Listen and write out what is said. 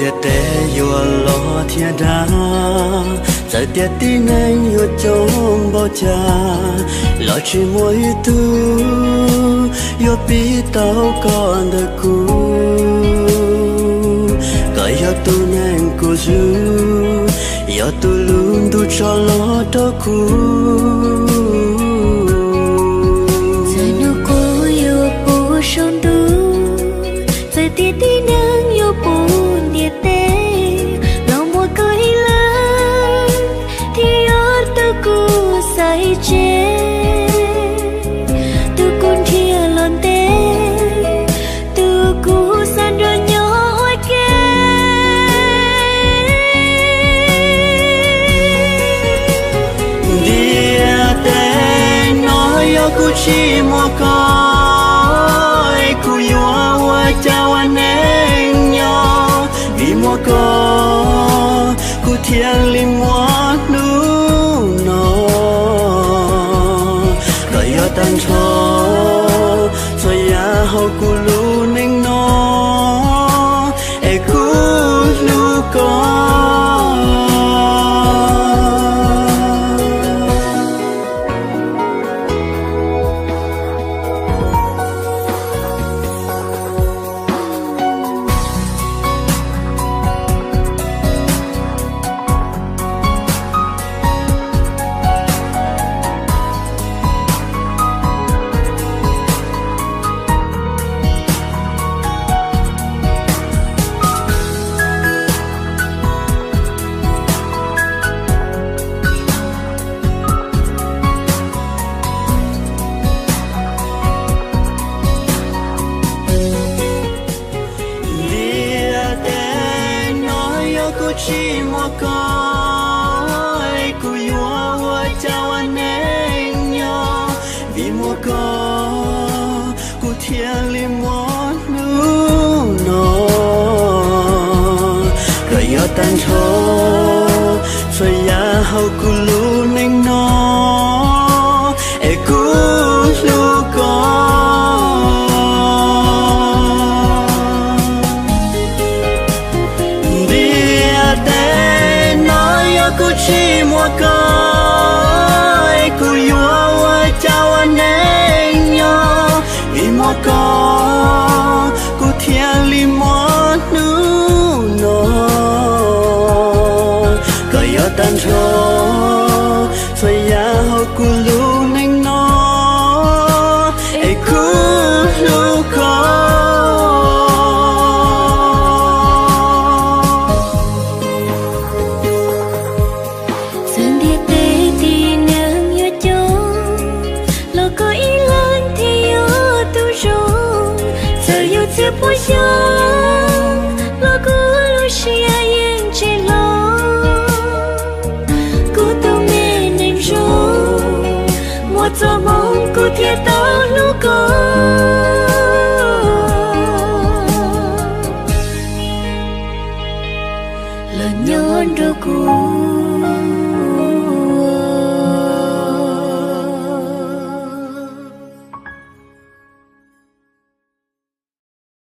Ntiaj teb yuav loj thiab dav, txawm tias tib neeg yuav coob npaum cas los tsis muaj ib tug yuav pib tau koj ntawm kuv. Koj yog tus neeg kuv zwm, yog tus lub ntuj tso los rau kuv. Txawm hnub qub yuav puv saum ntuj, txawm tias tib neeg yuav puv ntiaj teb, los muaj koj ib leeg thiaj yog tus kuv xaiv tseg, tus kuv nrhiav los ntes, tus kuv xav nrog nyob ua ke. Ntiaj teb no yog kuv tsis muaj koj, es kuv yuav ua cas ua neej nyob? Vim muaj koj, kuv thiaj li muaj hnub no. Koj yog tag nrho txhua yam hauv kuv lub neej no, es kuv hlub koj. Ntiaj teb no yog kuv tsis muaj koj, kuv yuav ua cas ua neej nyob? Vim muaj koj, kuv thiaj li muaj hnub no. Koj yog tag nrho txhua yam hauv kuv lub neej no, es kuv hlub koj. Ntiaj teb no yog kuv tsis muaj koj, kuv yuav ua cas ua neej nyob? Vim muaj koj, kuv thiaj li muaj hnub no. Koj yog tag nrho txhua yam hauv kuv lub neej no, es kuv hlub koj. Txawm ntiaj teb tib neeg yuav coob, los koj ib leeg thiaj yog tus zoo. Txawm yuav txhiab pua xyoo, los kuv lub siab yeej tsis hlob. Kuv tus me neeg zoo, muaj txoj hmoov kuv thiaj tau hlub koj. Los nyob nrog kuv